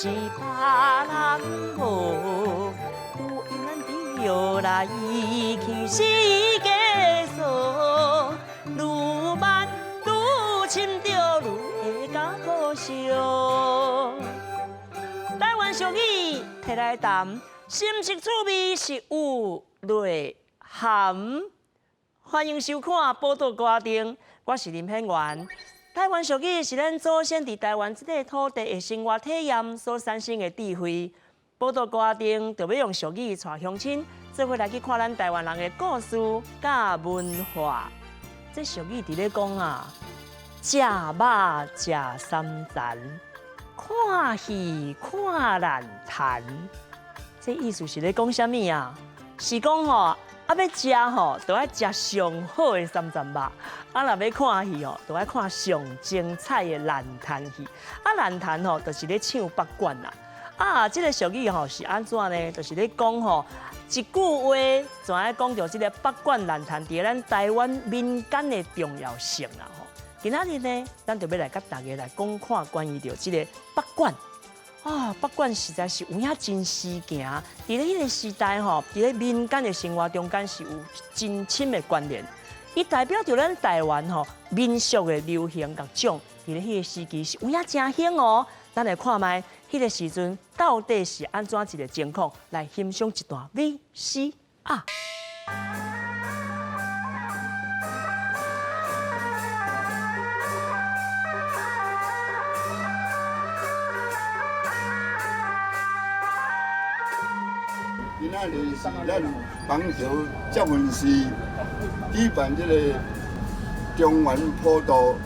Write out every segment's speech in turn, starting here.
是別人無，有緣咱著來去世界數，愈慢愈深著愈會較可惜。台灣俗語提來談，深色趣味是有內涵。歡迎收看《寶島歌燈》，我是林顯元。台灣俗語是咱祖先佇台灣這塊土地的生活體驗所產生的智慧。寶島歌燈就欲用俗語帶鄉親，做伙來去看咱台灣人的故事佮文化。這俗語佇咧講啊，食肉食三層，看戲看爛壇。這意思是咧講啥物啊？是講吼，啊，欲食吼，就愛食上好的三層肉；啊，若欲看戲吼，就愛看上精彩的爛攤戲。啊，爛壇吼，就是咧唱北管啦。啊，這个俗語吼是按怎呢？就是咧講吼，一句話就愛講著這个北管爛壇佇咱台灣民間的重要性啦吼。今仔日呢，咱就欲來佮大家來講看關於著這个北管。啊，北管實在是有影真時行，佇咧彼个時代吼，佇咧民間的生活中間是有真深的關聯。伊代表著咱台灣吼民俗的流行樂種，佇咧彼个時期是有影誠興哦。咱來看覓，彼个時陣到底是按怎一个情況，來欣賞一段 VCR。今仔日是咱板橋接雲寺舉辦這個中元普渡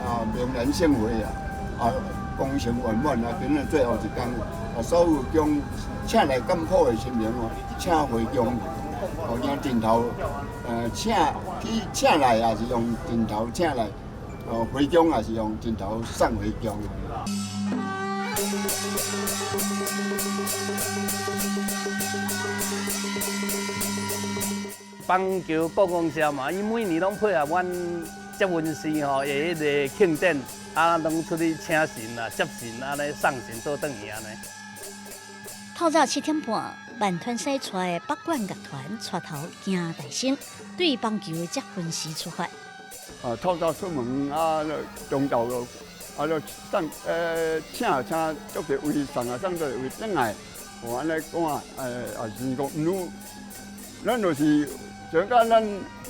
啊，明年盛會啊，啊，功成圓滿啊，今日最後一工啊，所有宮請來監普的神明哦，請回宮，哦，用陣頭，請去請來也是用陣頭請來，哦，回宮也是用陣頭送回宮。板橋國光社嘛，伊每年攏配合阮接雲寺吼，會彼个慶典，啊，攏出去請神啊、接神啊，呢送神倒轉去按呢。透早7點半，萬團西帶的北管樂團帶頭行大身，對板橋的接雲寺出發。啊，透早出門啊，中晝就啊，就送請請足濟位送啊，送足濟位轉來，哦，按呢講啊，也是講毋，咱就是像講咱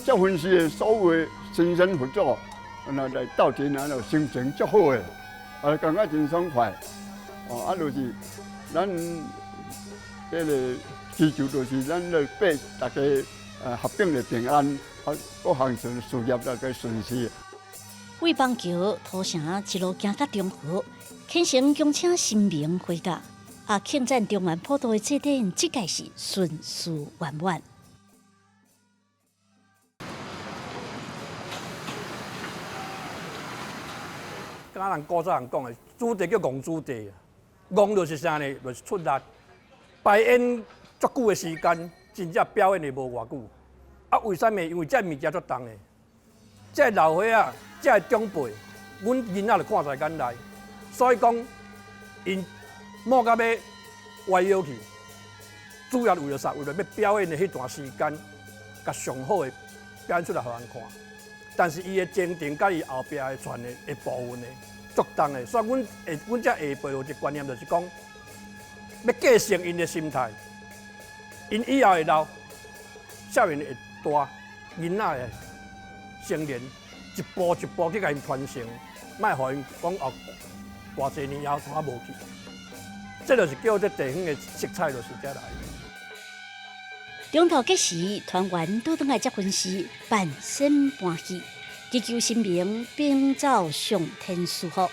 接雲寺的所有的神仙佛祖，那來鬥陣啊，就心情足好的，啊，感覺真爽快。哦，啊，就是咱這个祈求，就是咱來拜大家合境的平安，啊，各項事事業大家順遂。為板橋土城一路行到中和，虔誠恭請神明回駕，啊，慶讚中元普渡的祭典，這屆是順遂圓滿。敢人古早人講的，子弟叫戇子弟，戇就是啥呢？就是出力排演足久的時間，真正表演的無偌久。啊，為啥物？因為這物件足重的，這老歲仔、這長輩，阮囡仔就看在眼內，所以講，𪜶冒到欲歪腰去，主要為了啥？為了欲表演的彼段時間，共上好的表演出來予人看。但是伊的精神佮伊後壁的傳的的部分呢，足重的，所以阮下阮這下輩有一個觀念，就是講，欲繼承𪜶的心態，𪜶以後會老，少年會大，囡仔會成年，一步一步去共𪜶傳承，莫予𪜶講哦，偌濟年後怎無去，這就是叫這地方的色彩，就是這來。中晝吉時，團圓倒轉來接雲寺辦仙搬戲，祈求神明秉奏上天賜福。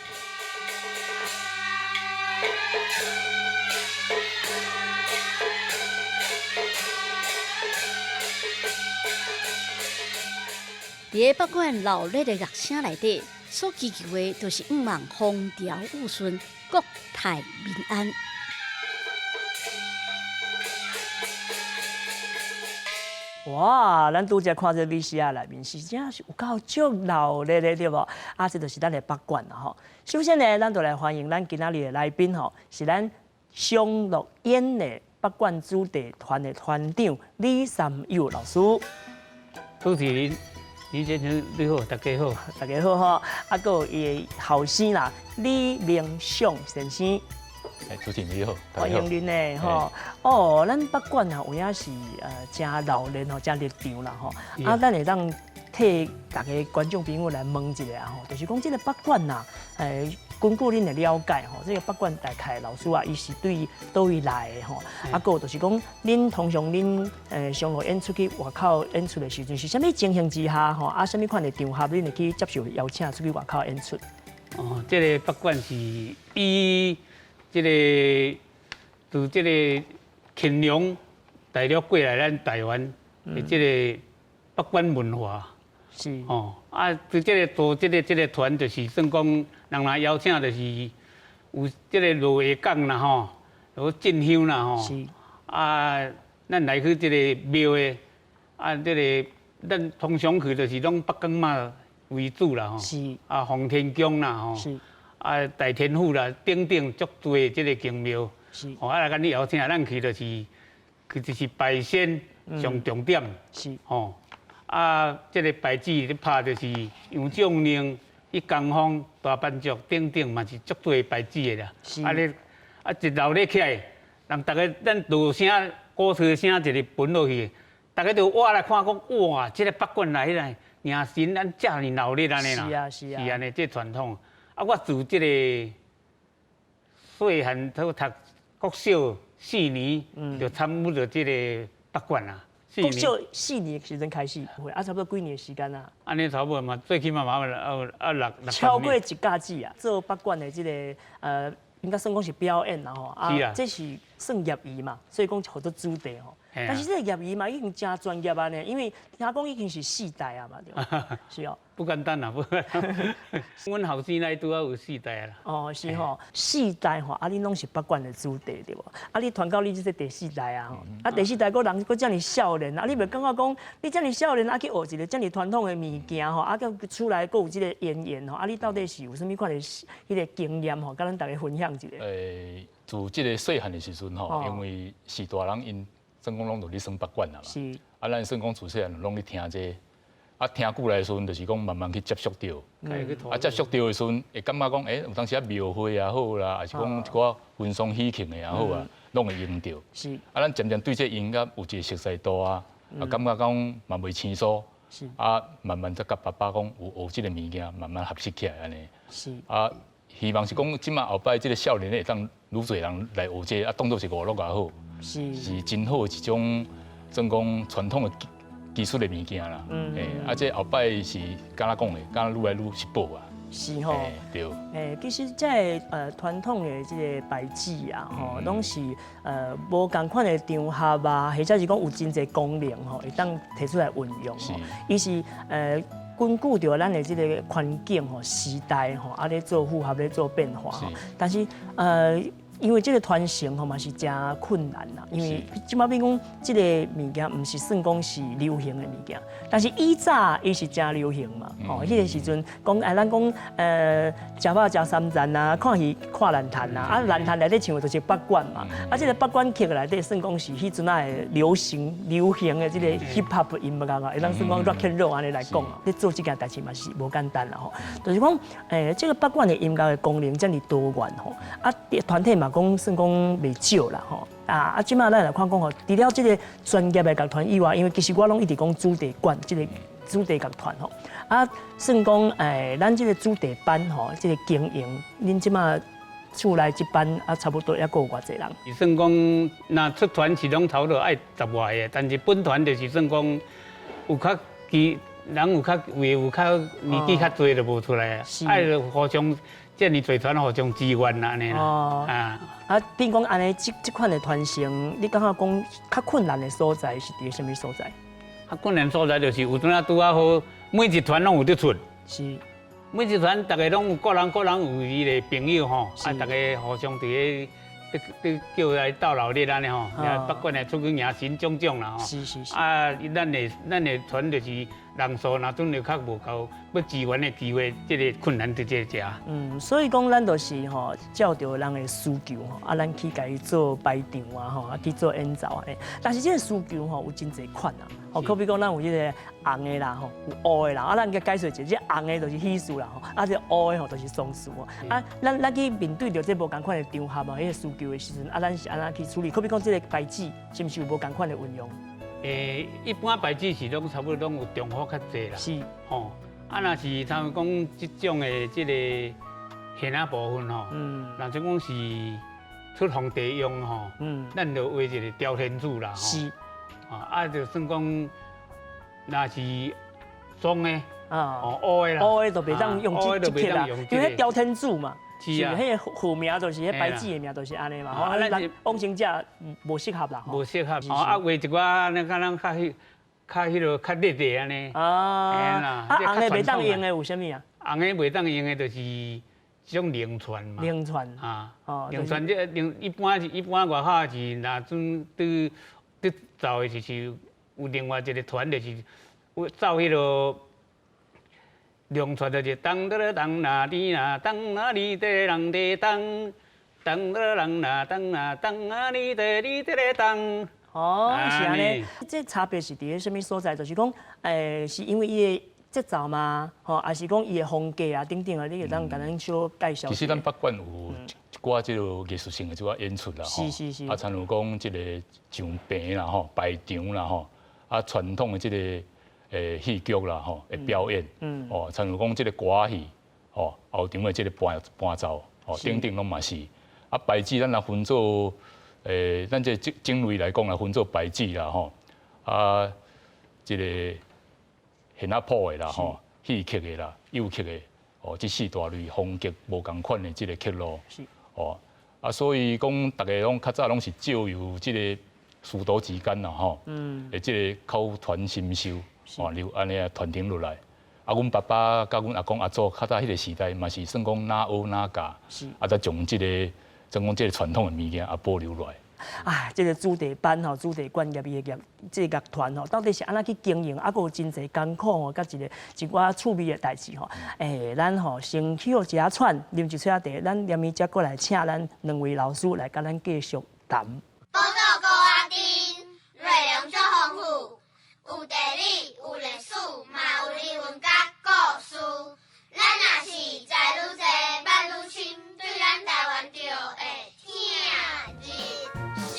佇个北管鬧熱的樂聲內底，所祈求的，就是向望風調雨順、國泰民安。哇！咱拄才看這 VCR 內面是真是有夠足鬧熱的對無？啊，這就是咱的北管啦吼。首先呢，咱就來歡迎咱今仔日的來賓吼，是咱雙樂演的北管子弟團的團長李三友老師。主持人李先生你好，大家好，大家好吼。啊，閣有伊的後生啦，李明祥先生。哎，主持人你好，歡迎恁呢吼。哦，咱北管啊，有影是誠鬧熱吼，誠熱場啦吼。啊，咱會當替逐个觀眾朋友來問一下吼，就是講這个北管啊，根據恁的了解吼，這个北管大概老師啊，伊是對佗位來的吼。啊，閣有就是講，恁通常恁雙樂演出去外口演出的時陣，是啥物情形之下吼？啊，啥物款的場合，恁會去接受邀請出去外口演出？哦，這个北管是以這个自這个乾隆大陸過來咱台灣的這个北管文化。哦，啊，佇這个做這个團，就是算講人來邀請，就是有這个落下港啦吼，有進香啦吼。啊，咱來去這个廟的，啊，這个咱通常去就是攏北港媽為主啦吼。啊，奉天宮啦吼。啊，大天府啦，等等，足濟這个宮廟。哦，啊，來共你邀請，咱去就是，去就是拜仙上重點。吼。啊，這个牌子咧拍就是楊絳寧、去江峰、大班族等等，嘛是足濟牌子的啦。啊，咧啊一鬧熱起來，人逐个咱鑼聲、鼓槌聲一个分落去，逐个就倚來看講，哇，這个北管來來迎神，咱遮爾鬧熱按呢啦。是啊，是啊。是按呢，這傳統。啊，我自這个細漢都讀國小四年，就參與著這个北管啦。國小四年時陣開始，啊，差不多幾年時間啊？按呢差不多嘛，最起碼嘛啊六六超過一甲子啊！做北管的這个應該算講是表演啦吼，啊，這是算業餘嘛，所以講叫做子弟吼。但是這个業餘嘛，已經誠專業啊呢，因為聽講已經是四代啊嘛，對。是哦。不簡單啦，不簡單。阮後生來拄仔有四代啦。哦，是吼，四代吼，啊，恁攏是北管的子弟對無？啊，你傳到你這個第四代啊，啊，第四代閣人閣遮爾少年，啊，你袂感覺講你遮爾少年啊去學一个遮爾傳統的物件吼，啊，閣出來閣有這个淵源吼，啊，你到底是有啥物款的彼个經驗吼，佮咱逐家分享一下。自這个細漢的時陣吼，因為是大人𪜶算講攏有咧耍北管啊嘛。啊，咱算講自細漢攏咧聽這个。啊，聽久來的時陣，就是講慢慢去接觸著。啊，接觸著的時陣，會感覺講，欸，有當時啊廟會也好啦，抑是講一寡婚喪喜慶的也好啊，攏會用著。啊，咱漸漸對這音樂有一個熟悉度啊，啊，感覺講嘛袂生疏。啊，慢慢才佮爸爸講有學這个物件，慢慢學習起來按呢。啊，希望是講這馬後擺這个少年會當愈濟人來學這个，啊，當做是娛樂也好。是真好的一種，算講傳統的技術的物件啦，欸，啊，這後擺是敢若講的，敢若愈來愈是寶啊。是吼。對。欸，其實這个傳統的這个牌子啊，吼，攏是無仝款的場合啊，或者是講有真濟功能吼，會當提出來運用吼。伊是根據著咱的這个環境吼、時代吼，啊咧做符合咧做變化吼。但是因為這个傳承吼嘛是誠困難啦，因為這馬比講這个物件毋是算講是流行的物件，但是以早伊是誠流行嘛，吼，彼个時陣講哎，咱講食飽食三餐啊，看戲看爛攤啊，啊爛攤內底唱的就是北管嘛，啊這个北管曲內底算講是彼陣仔的流行的這个 hip hop 音樂啊，會當算講 rock and roll 按呢來講啊，咧做這件代誌嘛是無簡單啦吼，就是講這个北管的音樂的功能遮爾多元吼，啊團體嘛講算講袂少啦吼，啊啊，這馬咱來看講吼，除了這个專業的樂團以外，因為其實我攏一直講子弟管這个子弟樂團吼，啊，算講咱這个子弟班吼，這个經營，恁這馬厝內這班啊，差不多抑閣有偌濟人？是算講，若出團是攏差不多愛十外个，但是本團就是算講有較其人有較有的有較年紀較濟就無出來啊，愛互相。遮爾濟團互相支援啦，按呢啦。哦。啊。啊，比如講按呢，這款的傳承，你感覺講較困難的所在是佇啥物所在？較困難所在就是有陣仔拄仔好，每一團攏有佇出。每一團逐个攏有各人各人有伊的朋友吼，啊，逐个互相佇咧咧叫來鬥鬧熱按呢吼，北管的出去迎神種種啦吼。是是是。啊，咱的團就是人數若陣就較無夠，欲支援的機會，這个困難佇這遮。嗯，所以講咱就是吼，照著人的需求吼，啊，咱去共伊做排場啊吼，啊去做演奏按呢。但是這个需求吼有真濟款啊，吼，可比講咱有這个紅的啦吼，有烏的啦，啊，咱共解說一下，這紅的就是喜事啦吼，啊，這烏的吼就是喪事吼。啊，咱去面對著這無仝款的場合啊，彼个需求的時陣，啊，咱是按怎去處理？可比講這个牌子是毋是有無仝款的運用？欸，一般牌子是攏差不多攏有重複較濟啦。吼，啊，若是像講這種的這個獻仔部分吼，若就講是出皇帝用吼，咱就畫一個雕天主啦，吼。啊，就算講若是裝的，哦，烏的啦，烏的就袂當用這這個啦，因為雕天主嘛。是啊，彼个號名就是彼牌子的名，就是按呢嘛。吼，咱往生者無適合啦。無適合。哦，啊，畫一寡按呢，敢若較彼較彼落較熱的按呢。啊。啊，紅的袂當用的有啥物啊？紅的袂當用的，就是這種龍船嘛。龍船。啊。哦。龍船這龍一般是一般外口是若陣佇佇走的就是有另外一個團，就是有走彼落。龍船就是當當當啦滴啦當啦哩得啷得當，當當啷啦當啦當啊哩得哩得嘞當。哦，是按呢，這差別是佇咧啥物所在？就是講，欸，是因為伊的節奏嗎？吼，還是講伊的風格啊等等啊？你會當共咱小介紹。其實咱北管有一寡這個藝術性的這寡演出啦，吼，啊，親像講這個上棚啦，吼，排場啦，吼，啊，傳統的這個。誒，戲劇啦，吼，的表演，哦，親像講這個歌仔戲，吼，後場的這個伴伴奏，吼，等等攏嘛是。啊，牌子咱若分做，欸，咱這種種類來講啦，分做牌子啦，吼，啊，這個獻仔譜的啦，吼，戲曲的啦，幼曲的，哦，這四大類風格無仝款的這個曲路，哦，啊，所以講逐个攏較早攏是借由這個師徒之間啦，吼，的這個口傳心授。哦，留按呢傳承落來。啊，阮爸爸佮阮阿公阿祖較早彼个時代嘛是算講哪學哪教，啊，才將這個算講這個傳統的物件啊保留落來。啊，這個子弟班吼，子弟管業伊的業，這個樂團吼，到底是按怎去經營？啊，閣有真濟艱苦吼，佮一个一寡趣味的代誌吼。欸，咱吼先歇一下喘，啉一喙仔茶，咱連咪才過來請咱兩位老師來佮咱繼續談。寶島高仔頂，內容足豐富，有地理，有歷史，嘛有人文佮故事。咱若是知愈濟，捌愈深，對咱台灣就會疼入心。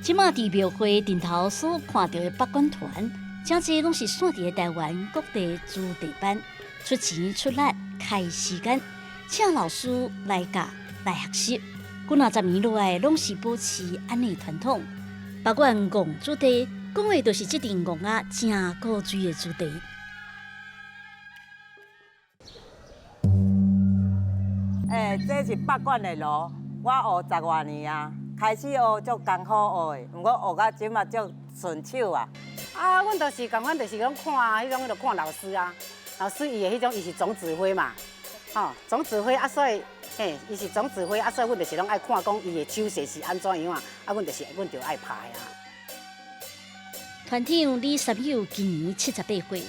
這馬佇廟會頂頭所看著的北管團，真濟攏是散佇咧台灣各地子弟班，出錢出力開時間，請老師來教來學習。幾若十年落來，攏是保持按呢傳統。北管戇子弟講的，就是這陣戇仔誠古錐的子弟。欸，這是北管的鑼，我學十外年啊，開始學足艱苦學的，毋過學到這馬足順手啊。啊，阮就是仝款，就是講看彼種，就看老師啊，老師伊的彼種，伊是總指揮嘛，吼，總指揮啊，所以，嘿，伊是總指揮啊，所以阮就是攏愛看講伊的手勢是按怎樣啊，啊，阮就是阮就愛拍啊。團長李三友今年78歲，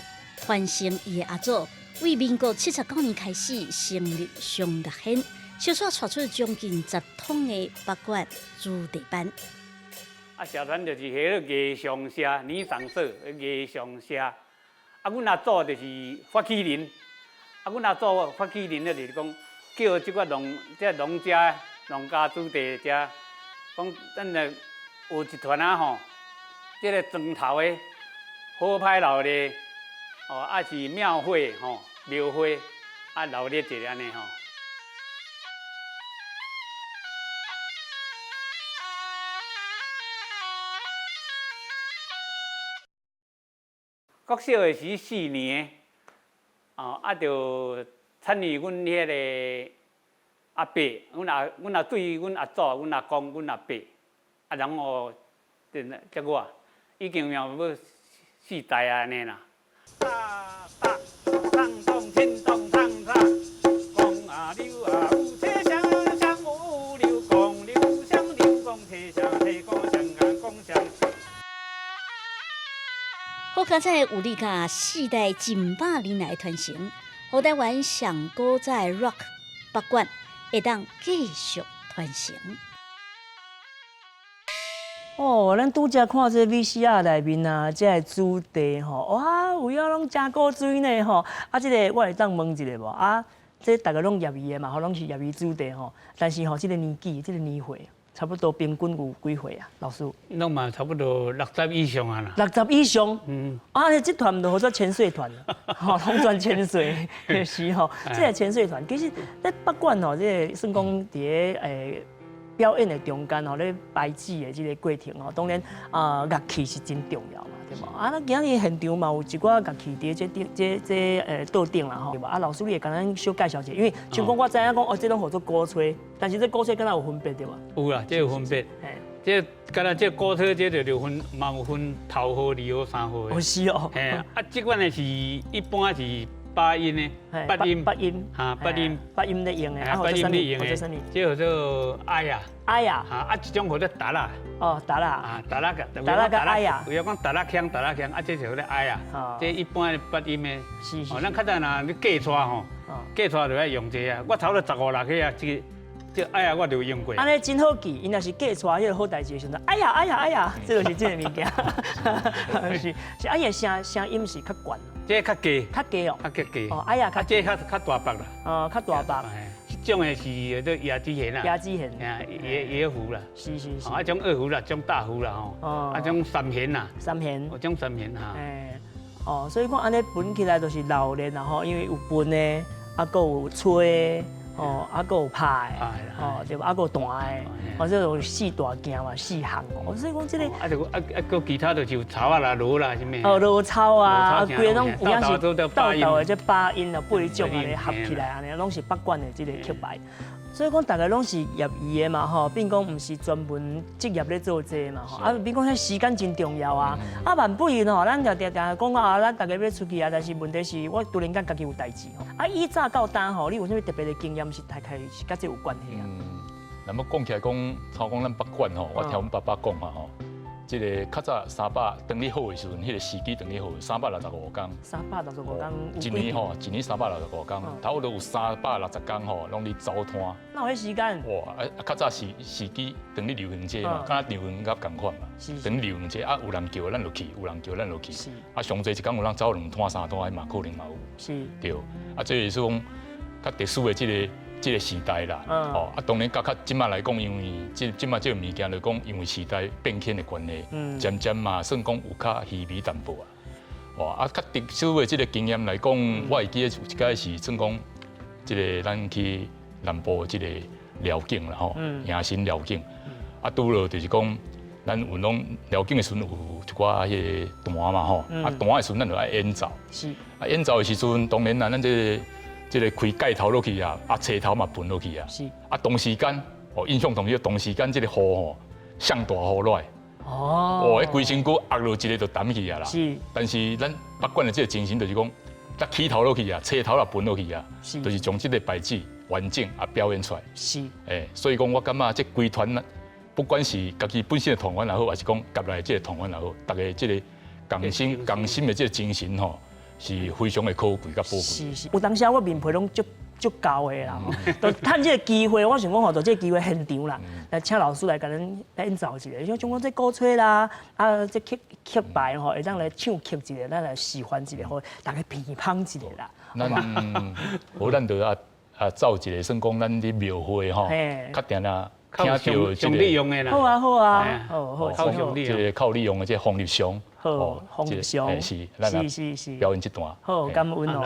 傳承伊的阿祖，為民國79年開始成立雙樂軒，小撮帶出將近10統的北管子弟班。啊，社團就是彼个藝上社、年長社、藝上社。啊，阮阿祖就是發起人。啊，阮阿祖發起人就是講，叫這個農、這農家、農家子弟遮，講咱來學一團仔吼，這个磚頭的好歹鬧熱，哦，啊是廟會吼，廟會啊鬧熱一下按呢吼。國小的時4年，哦，啊，就參與阮彼个阿伯，阮阿對阮阿祖、阮阿公、阮阿伯，啊，然後接我，已經要四代啊，按呢啦。好佳哉有你佮四代近百年來傳承，予台灣上古早的 Rock 北管會當繼續傳承。哦，咱拄才看這 VCR 內面啊，這个主題吼，哇，有影攏誠古錐呢吼。啊，這个我會當問一下無？啊，這逐个攏業餘的嘛，吼，攏是業餘子弟吼。但是吼，這个年紀，這个年歲，差不多平均有幾歲啊？老師？攏嘛差不多60以上啊啦。60以上？嗯。啊，這團就號做千歲團，吼，攏全千歲，是吼。這个千歲團，其實咧北管吼，這个算講佇咧表演的中間吼，咧排擠的這个過程吼，當然啊樂器是真重要嘛，對無？啊，咱今日現場嘛有一寡樂器佇這這這桌頂啦吼，對無？啊，老師你會共咱小介紹一下，因為像講我知影講哦，這攏號做鼓吹，但是這鼓吹敢若有分別對無？有啦，這有分別。這敢若這鼓吹這就分嘛有分頭號、二號、三號的。哦，是哦。嘿，啊，這款的是一般是八音的，八音，八音，哈，八音，八音咧用的，八音咧用的，這號做哀啊，哀啊，哈，啊，這種號做笛仔，哦，笛仔，啊，笛仔個，笛仔佮哀啊，有影講笛仔腔，笛仔腔，啊，這是號做哀啊，這一般的八音的，是是，哦，咱較早若你嫁娶吼，嫁娶就愛用這啊，我差不多15、16歲啊，這個。這哀啊，我就用過。按呢真好記，伊若是嫁娶彼个好代誌的時陣，哎呀哎呀哎呀，這就是這个物件。是是，啊，伊的聲音是較懸。這較低。較低哦。較低。哦，哎呀，較這較較大白啦。哦，較大白。這種的是叫做椰子弦啦。椰子弦。啊，椰胡啦。是是是。啊，種二胡啦，種大胡啦吼。哦。啊，種三弦啦。三弦。哦，種三弦哈。哎。哦，所以講按呢分起來就是老練啦吼，因為有分的，啊，閣有吹。哦，啊，閣有拍的，哦，對，啊，閣有彈的，哦，這種四大件嘛，四項哦，所以講這个，啊，就啊啊，閣其他就是有草仔啦、锣啦，啥物。哦，锣草啊，啊，規个攏有影是斗斗的這八音啊，八種按呢合起來按呢，攏是北管的這个曲牌。所以講，逐个攏是業餘的嘛吼，變講毋是專門職業咧做這个嘛吼。啊，比講遐時間真重要啊。啊，萬不如吼，咱就定定講啊，咱逐个欲出去啊，但是問題是我突然間家己有代誌吼。啊，以早到今吼，你有啥物特別的經驗是大概是佮這有關係啊？嗯，那麼講起來講，像講咱北管吼，我聽阮爸爸講啊吼。這个較早300當你好的時陣，彼个時機當你好，365工。365工。一年吼，一年365工，差不多有360工吼，攏咧走攤。哪有彼時間？哇！啊，較早時時機當咧流行這嘛，敢若流行佮仝款嘛。是。當流行這啊，有人叫咱就去，有人叫咱就去。是。啊，上濟一工有人走兩攤三攤，嘛可能嘛有。是。對。啊，這是講較特殊的這个。這个時代啦，哦，啊，當然，佮較這馬來講，因為這這馬這个物件來講，因為時代變遷的關係，漸漸嘛算講有較稀微淡薄啊。哦，啊，較特殊的這个經驗來講，我會記得有一擺是算講，這个咱去南部這个寮境啦吼，迎新寮境，啊，拄落就是講，咱有攏寮境的時陣有一寡彼个彈嘛吼，啊，彈的時陣咱就愛演奏，啊，演奏的時陣，當然啦，咱這个。這个開蓋頭落去啊，啊，車頭嘛歕落去啊。是。啊，同時間，哦，印象中這個同時間，這個雨吼，上大雨落來。哦。哦，彼規身軀壓落一个就澹去啊啦。是。但是咱北管的這个精神就是講，才起頭落去啊，車頭也歕落去啊，就是將這个牌子完整啊表演出來。是。欸，所以講我感覺這規團，不管是家己本身的團員也好，還是講夾來這个團員也好，大家這个共心共心的這个精神吼。是非常的可貴佮寶貴。是是，有當時我面皮攏足足厚的啦，就趁這个機會，我想講吼，就這个機會現場啦，來請老師來共咱來演奏一下，像講這鼓吹啦，啊，這曲曲牌吼，會當來唱曲一下，咱來示範一下，予大家品芳一下啦。咱無咱就啊啊奏一个，算講咱佇廟會吼，較定定聽著這个。好啊好啊，好好，這个靠利用的這個風入上。好，風入上，是，是是是，表演這段。好，感恩哦。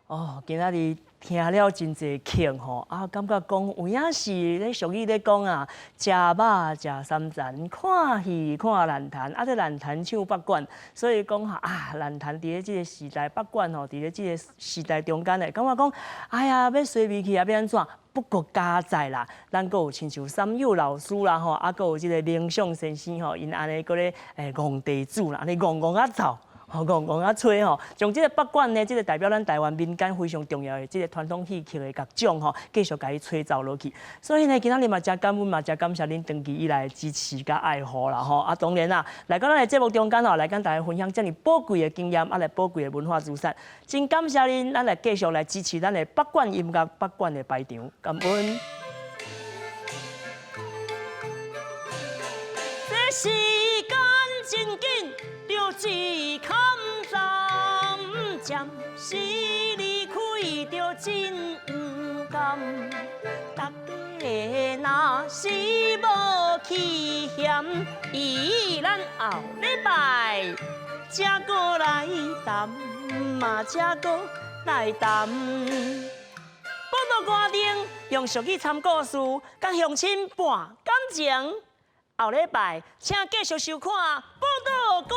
哦，今仔日聽了真濟曲吼，啊，感覺講有影是咧俗語咧講啊，食肉食三層，看戲看爛壇，啊，這爛壇唱北管，所以講啊，爛壇佇咧這個時代，北管吼，佇咧這個時代中間咧，感覺講，哎呀，欲衰微去啊，欲按怎？不過佳哉啦，咱閣有親像三友老師啦吼，啊，閣有這個明相先生吼，𪜶按呢閣咧戇地主啦，按呢戇戇仔走。吼，戇戇仔吹吼，將這個北管呢，這個代表咱台灣民間非常重要的這個傳統戲曲的樂種吼，繼續共伊吹奏落去。所以呢，今仔日嘛誠感恩，嘛誠感謝恁長期以來的支持佮愛護啦吼。啊，當然啦，來到咱的節目中間吼，來佮大家分享這麼寶貴的經驗，啊，來寶貴的文化資產。真感謝恁，咱來繼續來支持咱的北管音樂、北管的排場，感恩。這時間真緊。就一坎站，暫時離開就真毋甘。大家若是無去嫌，伊咱後禮拜才閣來談嘛，才閣來談。寶島歌丁用俗語參故事，佮鄉親盤感情。後禮拜，請繼續收看《寶島歌